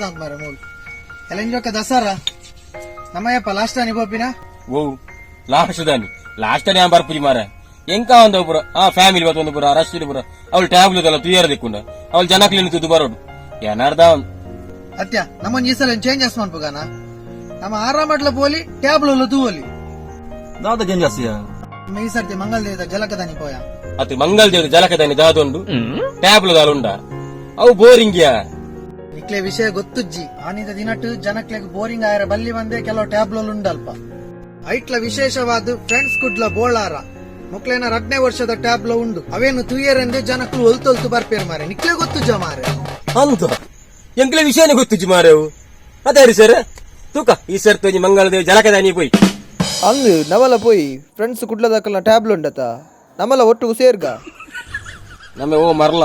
ದಾದ ಮಾರೆ ಮೂಲು ಎಲೆಂಜೊಕ್ಕ ದಸರಾ ನಮ್ಮಯ್ಯಪ್ಪ ಲಾಸ್ಟ್ ದಾನಿ ಪೋಪಿನ. ಓ ಲಾಸ್ಟ್ ದಾನಿ, ಲಾಸ್ಟ್ ದಾನಿ ಬರ್ಪುಜಿ ಮಾರ. ಎಂಕ ಒಂದ ಪುರ ಆ ಫ್ಯಾಮಿಲಿ ಬತ್ತೊಂದು ಪುರ ರಶ್ ಪುರ. ಅವಳು ಟ್ಯಾಬ್ಲೆಟ್ ಎಲ್ಲ ತುಯರ್ ದಿಕ್ಕುಂಡ ಅವಳು ಜನಕ್ಲಿನ ತುದು ಬರೋಡು ಏನಾರ್ದ. ಅತ್ಯ ನಮ್ಮೊಂಜಿ ಈ ಸಲ ಚೇಂಜಸ್ ಮನ್ಪುಗಾನ, ನಮ್ಮ ಆರಾಮಡ್ಲ ಪೋಲಿ, ಟ್ಯಾಬ್ಲು ತೂವಲಿ. ದಾದ ಚೇಂಜ್ ಆಸಿಯ? ನಮ್ಮ ಈ ಸರ್ತಿ ಮಂಗಲ್ ದೇವದ ಜಲಕದಾನಿ ಪೋಯ. ಅತ್ ಮಂಗಲ್ ದೇವ್ರ ಜಲಕದಾನಿ ದಾದೊಂಡು ಟ್ಯಾಬ್ಲು ದಾಲುಂಡ, ಅವು ಬೋರಿಂಗ್ಯಾ. ನಿಕ್ಲೆ ವಿಷಯ ಗೊತ್ತುಜ್ಜಿ. ಆನಿದ ದಿನಟ್ ಜನಕ್ಲೆಗ್ ಬೋರಿಂಗ್ ಆಯರ ಬಲ್ಲಿ ಬಂದೆ ಕೆಲವು ಟ್ಯಾಬ್ಲು ಉಂಡಲ್ಪ. ಐಟ್ಲ ವಿಶೇಷವಾದ ಫ್ರೆಂಡ್ಸ್ ಕುಡ್ಲ ಬೋಳಾರ ಮೊಕ್ಲೇನ 2ನೇ ವರ್ಷದ ಟ್ಯಾಬ್ಲೋ ಉಂಡು. ಅವೇನು ತುಯ್ಯರೆಂದು ಜನಕ್ಲು ಒಲ್ತೊಲ್ತು ಬರ್ಪೇರು ಮಾರೆ. ನಿಕ್ಲೆ ಗೊತ್ತುಜ್ಜ ಮಾರೆ? ಅಂತ ಎಂಕ್ಲೆ ವಿಷಯನೇ ಗೊತ್ತುಜ್ಜಿ ಮಾರೇವು. ಅದೇ ಸರ್, ತೂಕ ಈ ಸರ್ ತೋಜಿ ಮಂಗಳ ದೇವ್ ಜಲಕದಾನಿ ಪೋಯಿ. ಅಂದು ನವಲ ಪೋಯಿ, ಫ್ರೆಂಡ್ಸ್ ಕುಡ್ಲದಕ್ಕಲ್ಲ ಟ್ಯಾಬ್ಲು ಉಂಡತ, ನಮಲ ಒಟ್ಟುಗು ಸೇರ್ಗ. ನಮ್ಮ ಓ ಮರ್ಲ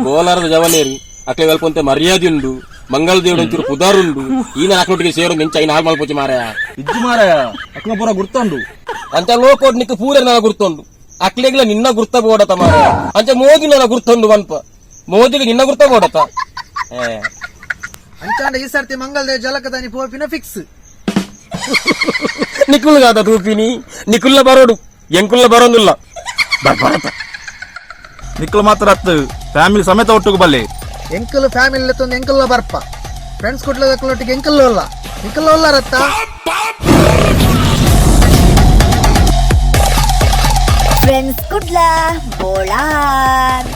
ಬೋಲಾರದ ಜವನೇರಿ ಅಕ್ಲೆ ವೆಲ್ಪೊಂತೆ ಮರ್ಯಾದೆ ಉಂಡು. ಮಂಗಳ ದೇవుడు ಒಂಚೂರು ಪುದಾರುಂಡು. ಈನ ಅಕ್ಲೊಟ್ಟಿಗೆ ಸೇರು ಮಿಂಚ ಐನ ಹಾಳು ಮಲ್ಪೊಚ್ಚಿ ಮಾರಾಯ. ಇಜ್ಜಿ ಮಾರಾಯ, ಅಕ್ಲ ಪೂರ ಗುರ್ತುಂಡು. ಅಂಚ ಲೋಕೋಡ್ ನಿಕ್ ಪೂರ ನನ ಗುರ್ತುಂಡು. ಅಕ್ಲೆಗ್ಲ ನಿನ್ನ ಗುರ್ತ ಬೋಡತ ಮಾರಾಯ. ಅಂಚ ಮೋದಿ ನನ್ನ ಗುರ್ತುಂಡು ಮನ್ಪ, ಮೋದಿಗೆ ನಿನ್ನ ಗುರ್ತ ಬೋಡತ ಏ. ಅಂಚಾಂಡ ಈ ಸರ್ತಿ ಮಂಗಲ್ ದೇವ್ ಜಲಕದಾನಿ ಪೋಪಿನ ಫಿಕ್ಸ್. ನಿಕುಲ್ಗಾದ ತೂಪಿನಿ, ನಿಕುಲ್ಲ ಬರೋಡು, ಎಂಕುಲ್ಲ ಬರೋದಿಲ್ಲ ಬರತ. ನಿಕ್ಲು ಮಾತ್ರ ಅತ್ತು, ಫ್ಯಾಮಿಲಿ ಸಮೇತ ಒಟ್ಟುಗು ಬಲ್ಲೆ. ಎಂಕಲ್ ಫ್ಯಾಮಿಲಿ ತಂದು ಎಂಕಲ್ಲ ಬರ್ಪ. ಫ್ರೆಂಡ್ಸ್ ಕುಡ್ಲದಕ್ಕಲೊಟ್ಟಿಗೆ ಎಂಕಲ್ ಅಲ್ಲ, ನಿಕಲ್ ಅಲ್ಲ ರತ್ತ. ಫ್ರೆಂಡ್ಸ್ ಕುಡ್ಲ ಬೋಳಾರ್.